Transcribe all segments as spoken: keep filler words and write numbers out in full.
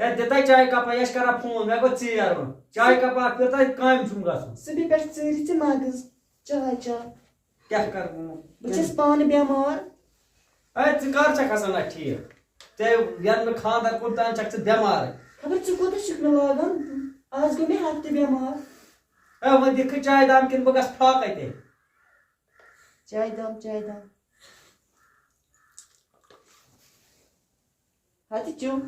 ہے، دِتَے چایہِ کَپا، یہِ چھِ کران فون، مےٚ گوٚو ژیر وۄنۍ۔ چایہِ کَپا اَکھ پیوٚتَے، کامہِ چھُم گژھُن۔ صُبحہِ پٮ۪ٹھ ژٲرِتھ ژٕ مَغٕز، چاے چا۔ کیٛاہ کَرٕ وۄنۍ؟ بہٕ چھَس پانہٕ بٮ۪مار۔ ہے، ژٕ کَر چھَکھ آسان اَتھ ٹھیٖک؟ ژےٚ یَنہٕ مےٚ خانٛدَر کوٚر، تَنہٕ چھَکھ ژٕ بٮ۪مارٕے۔ خبر ژٕ کوٗتاہ چھُکھ مےٚ لاگان؟ آز گوٚو مےٚ ہفتہٕ بٮ۪مار۔ ہے، وۄنۍ دِکھٕ چایہِ دام کِنہٕ بہٕ گژھٕ فاقَے تیٚلہِ؟ چایہِ دام، چایہِ دام۔ ہتہٕ چیوٚم۔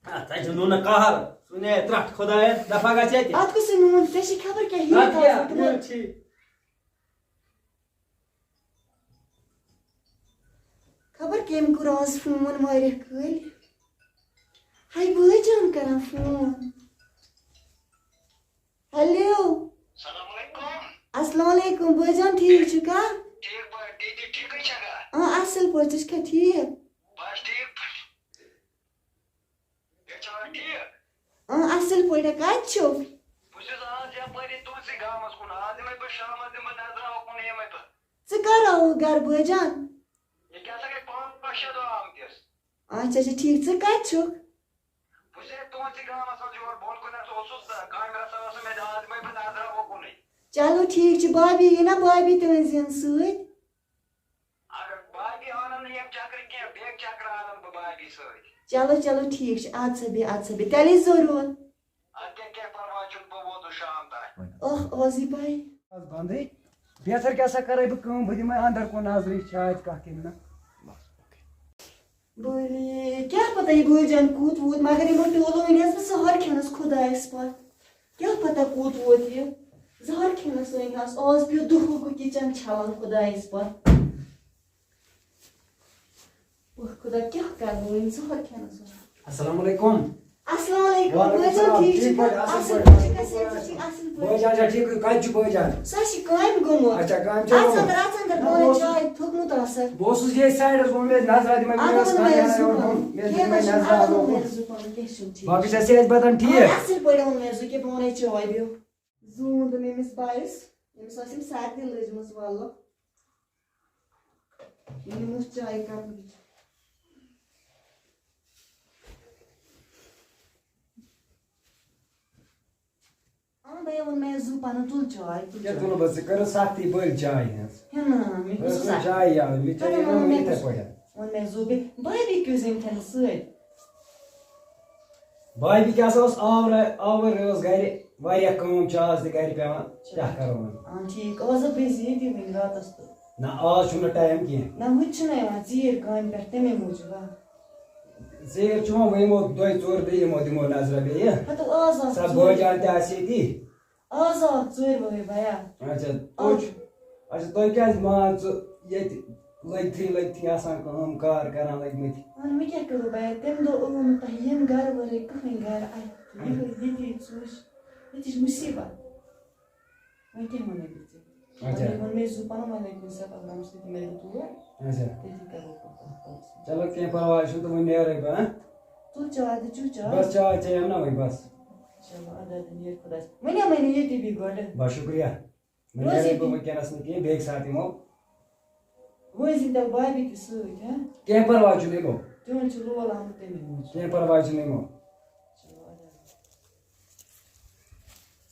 اَتھ ژَجہِ نوٗنہٕ قہر۔ سُہ نے ترٛٹھ خۄدایا، دفعہ گژھِ ییٚتہِ۔ اَتھ کُس نوٗن؟ ژےٚ چھِ خبر کیٛاہ ہِوۍ اَدٕ کیٛاہ؟ آسان تِمن۔ یہِ چھِ۔ خبر کٔمۍ کوٚر آز فون واریاہ کٲلۍ۔ ہاے بٲے جان کران فون۔ ہیلو۔ السلام علیکم۔ السلام علیکم، بٲے جان، ٹھیٖک چھُکھا؟ ٹھیٖک پٲٹھۍ، ٹھیٖک، ٹھیٖک، ٹھیٖکٕے چھَکھا؟ آ، اَصٕل پٲٹھۍ، ژٕ چھُکھا ٹھیٖک؟ بس ٹھیٖک پٲٹھۍ۔ بیٚیہِ چھَوا ٹھیٖک؟ آ، اَصٕل پٲٹھۍ، کَتہِ چھُکھ؟ بہٕ چھُس آز یَپٲری تُہٕنٛدسٕے گامَس کُن، آز یِمَے بہٕ شامَس دِمہٕ بہٕ نظرا اُکُن یِمَے بہٕ۔ ژٕ کَر آوُکھ گَرٕ بٲے جان؟ یہِ کیٛاہ سا گٔے پانٛژھ شےٚ دۄہ آمتِس۔ اچھا، اچھا، ٹھیٖک، ژٕ کَتہِ چھُکھ؟ بہٕ چھُس ہے تُہٕنٛدسٕے گامَس منٛز یور بۄن کُنَتھ اوسُس تہٕ کامہِ رَژھا ٲسٕم مےٚ دِوان، دِمَے بہٕ نظرا اُکُنُے۔ چلو ٹھیٖک چھُ، بابی یی نا، بابی تہِ أنۍ زِہن سۭتۍ۔ اگر بابی اَنَن نہٕ یِم چکرٕ کینٛہہ، بیٚیہِ چکرٕ اَنَن بہٕ بابی سۭتۍ۔ چلو، چلو ٹھیٖک چھُ، اَدٕ سا بیٚہہ، اَدٕ سا بیٚہہ، تیٚلے ضروٗر۔ اَدٕ کیٛاہ، کینٛہہ پَرواے چھُنہٕ، بہٕ ووتُس شام تام۔ اوہ، اوزی بھائی۔ آز بنٛدٕے۔ بہتر کیٛاہ سا کَرَے بہٕ کٲم، بہٕ دِمَے اَندَر کُن نظرٕے، چھِ اَتہِ کانٛہہ کِنہٕ نہ۔ بہٕ، کیٛاہ پتہ یہِ بٲے جان کوٗت ووت، مگر یِمو ٹولو أنۍ حظ بہٕ زہر کھٮ۪نَس خۄدایَس پَتھ۔ کیٛاہ پتہ کوٗت ووت یہِ؟ زہر کھٮ۪نَس أنۍ حظ، آز پیوٚو دُہُک کِچَن چھَلان خۄدایَس پَتھ۔ اوہ خۄدا، کیٛاہ کَرٕ بہٕ وۄنۍ زہر کھٮ۪نَس وۄنۍ؟ السلام علیکم۔ السلام علیکم، وعلیکم بٲے جان، السلام۔ ٹھیٖک ٹھیٖک چھُکھا؟ پٲٹھۍ، اَصٕل اَصٕل پٲٹھۍ پٲٹھۍ۔ چھُکھا؟ صحت چھُ ٹھیٖک؟ اَصٕل پٲٹھۍ۔ بٲے جان چھا ٹھیٖکٕے؟ کَتہِ چھُ بٲے جان؟ سُہ چھُ کامہِ گوٚمُت۔ اچھا، کامہِ چھا اَژھ گوٚمُت؟ اَندَر، اَژھ اَندَر، بہٕ وَنَے چاے تھوٚکمُت آسَکھ۔ بہٕ اوسُس ییٚتھۍ سایڈَس، ووٚن مےٚ نظرا دِمَے، اَدٕ مےٚ ٲس ووٚن مےٚ کامہِ یَزُکَن۔ آسان، مےٚ کینٛہہ دِمَے نہ چھُنہٕ، نظرا اَدٕ ووٚن مےٚ ووٚن۔ یَزُکَن، کینٛہہ چھُنہٕ، ٹھیٖک باقٕے چھا چھُ۔ صحت بدن ٹھیٖک؟ اَدٕ اَصٕل پٲٹھۍ ووٚن مےٚ یَزُکہِ، بہٕ وَنَے چاے دِیِو۔ زوٗن دوٚپ أمِس بَیَس، أمِس ٲس أمۍ سردی لٔجمٕژ وَلہٕ۔ یہِ نِموس چایہِ کَپ۔ آ، بَیا ووٚن مےٚ زُو پَنُن، تُل چاے، تُل کیٛاہ چاے۔ تُلہٕ بہٕ؟ ژٕ کٔرٕتھ سَختی بٔلۍ چایہِ ہٕنٛز۔ ہے نہ، مےٚ کُس ٲس نہٕ سَخ-، چایہِ یَوٕ، مےٚ چایہِ کَران نہٕ ووٚن مےٚ یِتھَے زُو۔ پٲٹھۍ۔ ووٚن مےٚ زُو بیٚیہِ، بھابھی کیُتھ زٔنۍ تھَنہٕ سۭتۍ۔ بھابھی کیٛاہ سا اوس آورٕ، آوٕر ٲس گرِ، واریاہ کٲم چھِ آز تہِ گرِ پٮ۪وان، کیٛاہ کرو وۄنۍ؟ آ، ٹھیٖک، آز ہا بِزی ییٚتی وٕنہِ راتَس تہٕ۔ نہ، آز چھُنہٕ ٹایم کینٛہہ۔ نہ، ہُہ تہِ چھُنہٕ یِوان ژیٖرۍ کامہِ پٮ۪ٹھ، تَمے موٗجوٗب، آ۔ ژیٖرۍ چھُ وۄنۍ، وۄنۍ یِمو دۄیہِ ژورِ دۄہہِ یِمو، دِمو نظرہ بیٚیہِ۔ ہَتہٕ آز آو ژٕ ژوٗرِ۔ بٲے جان تہِ آسہِ ییٚتی۔ آز آو ژوٗرِ بَجے بیا۔ اچھا، آ۔ تُہۍ چھُ، اچھا، تُہۍ کیٛازِ مان ژٕ ییٚتہِ لٔگتھٕے لٔگتھٕے آسان کٲم کار کران لٔگمٕتۍ؟ اہن، وۄنۍ کیٛاہ کَرو بیا؟ تَمہِ دۄہ اوٚن نہٕ تۄہہِ ییٚمہِ گرٕ وَرٲے کٕہٕنۍ گرٕ اَتہِ۔ یِہوٚے ییٚتی ژوٗرِ، ییٚتِچ مُصیٖبت۔ وۄنۍ کیٛاہ وَنَے بہٕ ژےٚ؟ اچھا۔ وۄنۍ ووٚن مےٚ زُو پَنُن، وۄنۍ لٔگۍ مےٚ سَتَتھ گرٛام سۭتۍ مےٚ تور۔ اچھا۔ تٔتی کَرو پَتہٕ کَتھ پانَس سۭتۍ۔ چلو، کینٛہہ پَرواے چھُنہٕ، تہٕ وۄنۍ نیرَے بہٕ، ہاں؟ تُل چاے تہٕ چیوٚو چاے۔ بَس چاے چیٚیَم نا وۄنۍ، بَس۔ چلو، اَدٕ، اَدٕ، نیر خۄدایَس۔ وۄنۍ ہا وَنہِ ییٚتی بِہِو گۄڈٕ۔ بَس شُکریہ۔ وۄنۍ روزِ نیرَے بہٕ ییٚتی۔ وٕنکیٚنَس نہٕ کینٛہہ، بیٚکہِ ساتہٕ یِمو۔ وۄنۍ زِ تیٚلہِ بھابھی تہِ سۭتۍ، ہاں؟ کینٛہہ پَرواے چھُنہٕ، یِمو۔ تِہُنٛد چھُ رول آمُت تَمے موٗجوٗب۔ کینٛہہ پَرواے چھُنہٕ، یِمو۔ چلو، اَدٕ، اَدٕ۔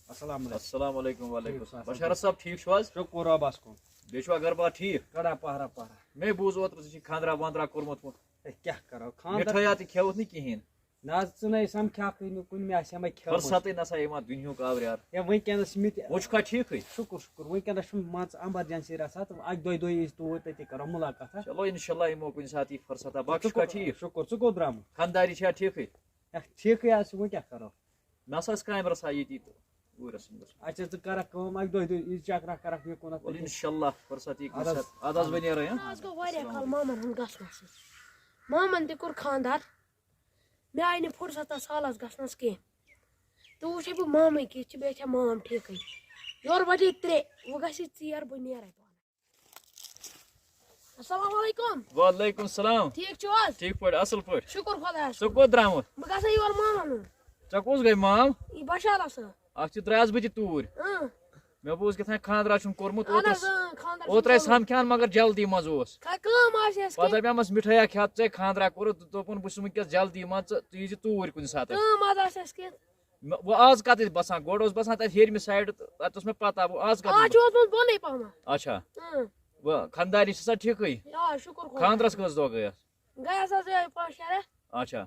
السلام علیکم۔ السلام علیکم، وعلیکم السلام۔ بشارت صٲب، ٹھیٖک چھِو حظ؟ شُکُر رۄبَس کُن۔ بیٚیہِ چھُوا گَرٕ بار ٹھیٖک؟ کَڑا پہرا پہرا۔ مےٚ بوٗز اوترٕ ژٕ چھُکھ خانٛدرا وانٛدرا کوٚرمُت وۄنۍ۔ ہے، کیٛاہ کَرو؟ خانٛدر۔ مِٹھٲے تہِ کھیوٚوُتھ نہٕ کِہیٖنۍ۔ نہ حظ، ژٕ نَے سَمکھیٛاکھٕے نہٕ کُنہِ، مےٚ آسہِ ہَمے کھیوٚمُت۔ فرصتٕے نہ سا یِوان دُنیاہُک آوریٛار۔ ہے، وٕنکیٚنَس چھِ مےٚ تہِ۔ وۄنۍ چھُکھا ٹھیٖکھٕے؟ شُکُر، شُکُر۔ وٕنکیٚنَس چھُم مان ژٕ emergency رَژھا، تہٕ اَکہِ دۄیہِ دۄہہِ أسۍ توٗرۍ، تٔتی کَرو مُلاقات، ہا؟ چلو، اِنشاءاللہ یِمو کُنہِ ساتہٕ یی فرصتہ۔ باقٕے ژٕ چھُکھا کوٚت، ٹھیٖک؟ شُکُر، ژٕ کوٚت درٛامُت؟ خانٛداری چھا ٹھیٖکھٕے؟ ہے، ٹھیٖکھٕے حظ چھُ، وۄنۍ کیٛاہ کَرو؟ مےٚ ہسا ٲس کامہِ رَژھا ییٚتی تہٕ اوٗرۍ اوسُم گژھُن۔ اچھا، ژٕ کَرَکھ کٲم، اَکہِ دۄیہِ دۄہہِ یی چَکرا کَرَکھ مےٚ کُنَتھ وَلہٕ تٔتی۔ اِنشاءاللہ فرصت یی کُنہِ اَدٕ حظ۔ ساتہٕ۔ اَدٕ حظ، وۄنۍ نیرو، ہاں؟ آز گوٚو واریاہ کال مامَن ہُنٛد گژھنَس سۭتۍ۔ مامَن تہِ کوٚر خانٛدر۔ مےٚ آیہِ نہٕ فرصت تَتھ سالَس گژھنَس کینٛہہ۔ تہٕ وۄنۍ وٕچھے بہٕ مامٕے کِتھ چھِ، بیٚیہِ چھا مام ٹھیٖکٕے۔ یورٕ بَجے ترٛےٚ، وۄنۍ گژھِ ژیر، بہٕ نیرَے پانَے۔ السلام علیکم۔ وعلیکم السلام۔ ٹھیٖک چھِو حظ؟ ٹھیٖک پٲٹھۍ، اَصٕل پٲٹھۍ۔ شُکُر خۄدایَس ژٕ کُن۔ کوٚت درٛامُت؟ بہٕ گژھٕ یور مامَن ہُنٛد۔ ژےٚ کُس گٔے مام؟ یہِ بشارا صٲب۔ اَکھ چھِ درٛایَس بہٕ تہِ توٗرۍ۔ اۭں۔ مےٚ بوٗز کیٛاہ تام خانٛدرا چھُن کوٚرمُت اہن اوترَے۔ حظ، اۭں، خانٛدر چھُ اوترَے کوٚرمُت۔ سَمکھان، مگر جلدی منٛز اوس۔ کانٛہہ کٲم آسہِ اَسہِ پَتہٕ کینٛہہ۔ دَپیٛامَس، مِٹھٲیا کھٮ۪تھ ژےٚ، خانٛدرا کوٚرُتھ، دوٚپُن، "بہٕ چھُس وٕنۍکٮ۪س جلدی منٛز، ژٕ، ژٕ ییٖزِ توٗرۍ کُنہِ ساتہٕ۔" کٲم حظ آسہِ اَسہِ کینٛہہ۔ مےٚ، وۄنۍ آز کَتٮ۪تھ بَسان؟ گۄڈٕ اوس بَسان تَتہِ ہیٚرمہِ سایڈٕ، تہٕ تَتہِ اوس مےٚ پَتہ، وۄنۍ آز کَتٮ۪تھ آز چھُ بَسان؟ ووتمُت بۄنٕے پَہمَتھ۔ اچھا۔ اۭں۔ وۄنۍ خانٛدارِنۍ چھِ سا ٹھیٖکٕے؟ آ، شُکُر خۄدایَس۔ خانٛدرَس کٔژ دۄہ گٔیَس؟ گٔیَس حظ یِہوٚے پانٛژھ شےٚ رٮ۪تھ۔ اچھا۔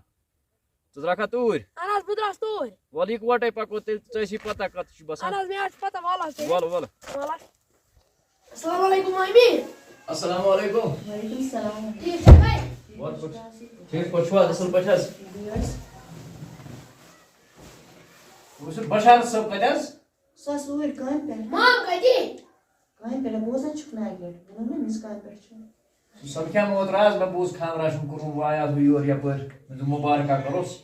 ژٕ درٛاکھا توٗرۍ؟ اہن حظ، بہٕ درٛاس توٗرۍ۔ وَلہٕ یِکوَٹَے پَکو تیٚلہِ، ژےٚ ٲسی پَتہ کَتھ چھُ بَسان۔ اہن حظ، مےٚ حظ چھِ پَتہ، وَلہٕ حظ تیٚلہِ۔ وَلہٕ، وَلہٕ۔ وَلہٕ۔ السلام علیکم مامی۔ السلام علیکم۔ وعلیکم السلام۔ ٹھیٖک چھا بھائی؟ وَلہٕ پٲٹھۍ۔ ٹھیٖک پٲٹھۍ چھُو حظ؟ اَصٕل پٲٹھۍ حظ؟ بِہِو حظ۔ وٕچھِو بشارت صٲب کَتہِ حظ؟ سُہ حظ اوٗرۍ کامہِ پٮ۪ٹھ۔ مام کَتہِ؟ کامہِ پٮ۪ٹھ، بوزان چھُکھ نہٕ اَکہِ لَٹہِ؟ ووٚنُم نہ أمِس کامہِ پٮ۪ٹھ چھُ۔ سُہ سَمکھیٛاو مےٚ اوترٕ آز، مےٚ بوٗز خانٛدرا چھُم کوٚرمُت، وۄنۍ آیاس بہٕ یور یَپٲرۍ، مےٚ دوٚپ مُبارکہ کَروس۔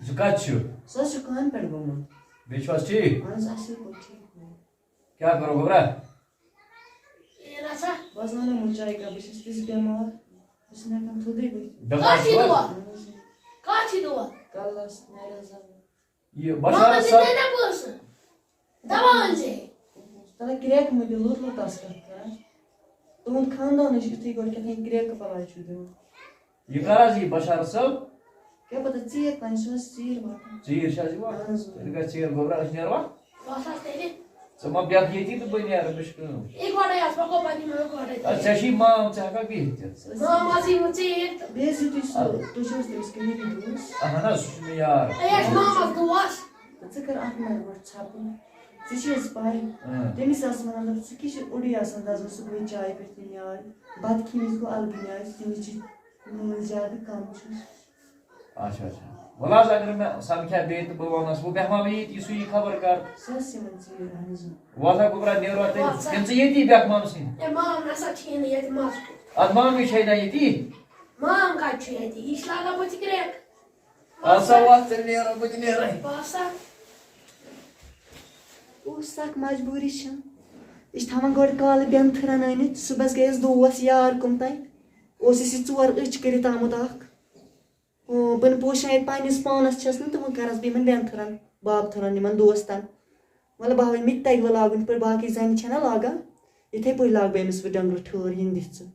ژٕ کَتہِ چھُکھ؟ سُہ حظ چھُ کامہِ پٮ۪ٹھ گوٚمُت۔ بیٚیہِ چھُ حظ ٹھیٖک؟ اَہَن حظ، اَصٕل پٲٹھۍ، ٹھیٖک پٲٹھۍ۔ کیٛاہ کَرو گوٚبرا؟ بہٕ حظ وَنو وۄنۍ چایہِ کَپ، بہٕ چھَس تِژھ بٮ۪مار، بہٕ چھَس نہٕ ہٮ۪کان تھوٚدُے ؤتھِتھ۔ بٮ۪مار کَتھ چھِ چھُوا؟ دۄہ؟ اَہَن حظ۔ کَتھ چھِ دۄہ؟ کَلَس، نَرٮ۪ن زَنٛگَن۔ یہِ بشارت صٲب۔ ماما دِتۍ مےٚ پونٛسہٕ۔ دوا أنۍ زِ۔ تَلہ کرٛیکہٕ مہٕ دِ، لوٚت لوٚت آس کَتھ کَران۔ تُہُنٛد خاندانٕے چھُ یُتھُے گۄڈٕ کیٛاہ تام کرٛیکہٕ بَلاے چھُ دِوان۔ یہِ کَر حظ یی بشارت صٲب؟ کیٛاہ پَتہ ژیٖر تام چھِ حظ ژیٖر واتان۔ ژیٖر چھِ حظ یِوان؟ اَہَن حظ۔ تیٚلہِ گژھِ ژیر گوٚبرا، أسۍ نیروا؟ بَس حظ تیٚلہِ۔ ژٕ ما بیٚہہ ییٚتی تہٕ بہٕ نیرٕ، مےٚ چھِ کٲم۔ اِکوَٹَے حظ پَکو پَتہٕ یِمو اِکوَٹَے۔ اَدٕ ژےٚ چھِ ماما، ژٕ ہٮ۪کَکھ بِہِتھ تہِ۔ ماما حظ یِمو ژیٖرۍ تہٕ۔ بیٚیہِ حظ یُتھُے سُہ، تُہۍ چھِو حظ تٔمِس کٔمِنی دوس؟ اَہَن حظ، سُہ چھُ مےٚ یار۔ ہے، اَسہِ مامَس دوس۔ ژٕ کر اَتھ منٛز گۄڈٕ ژھۄپہٕ؟ ژےٚ چھِ حظ پَے؟ اۭں۔ تٔمِس آسہٕ وَنان، دوٚپُن، "ژٕ کیٛاہ چھِ اوٚڑُے آسان دَزان صُبحٲے چایہِ پٮ۪ٹھ تہِ نیاے؟ بَتہٕ کھیٚنِس گوٚو اَلگٕے نیاے، ژٕ نِچی نوٗن زیادٕ کَم چھُس۔" اچھا، اچھا۔ وَلہٕ حظ، اگر مےٚ سَمکھِ ہا بیٚیہِ تہٕ بہٕ وَنَس، وۄنۍ بیٚہمہٕ ہا بہٕ ییٚتی، سُہ یی خبر کر۔ سُہ حظ چھِ یِوان ژیٖرۍ، اَہَن حظ۔ وَلہٕ سا گوٚبرا، نیرو تیٚلہِ۔ وَلہٕ سا۔ کِنہٕ ژٕ ییٚتی بیٚہکھ مامسٕے؟ ہے، مام نہ سا چھِی نہٕ ییٚتہِ مَزٕ۔ اَدٕ مامی چھے نہ ییٚتی؟ مام کَتہِ چھُ ییٚتہِ؟ یہِ چھِ لاگان بٕتھِ کرٛیک۔ آسا وَتھ تیٚلہِ نیرو، بہٕ تہِ نیرَے۔ باسا۔ اوس سَکھ مجبوٗری چھَم۔ یہِ چھِ تھاوان گۄڈٕ کالہٕ بٮ۪نتھٕرَن أنِتھ، صُبحَس گٔیَس دوس یار کُن تام۔ اوس اَسہِ یہِ ژور أچھ کٔرِتھ آمُت اَکھ۔ ہُہ، بہٕ نہٕ پوشان ییٚتہِ پنٛنِس پانَس چھَس نہٕ تہٕ وۄنۍ کَرَس بہٕ یِمَن بٮ۪نتھٕرَن، بابتھٕرَن، یِمَن دوستَن۔ مطلب، بہٕ ہاوَے مےٚ تہِ تَگہِ وۄنۍ لاگُن، یِتھ پٲٹھۍ باقٕے زَنہِ چھَنہ لاگان، یِتھَے پٲٹھۍ لاگہٕ بہٕ أمِس وۄنۍ ڈۄنٛگرٕ ٹھٲر یِنہٕ دِتھ ژٕ۔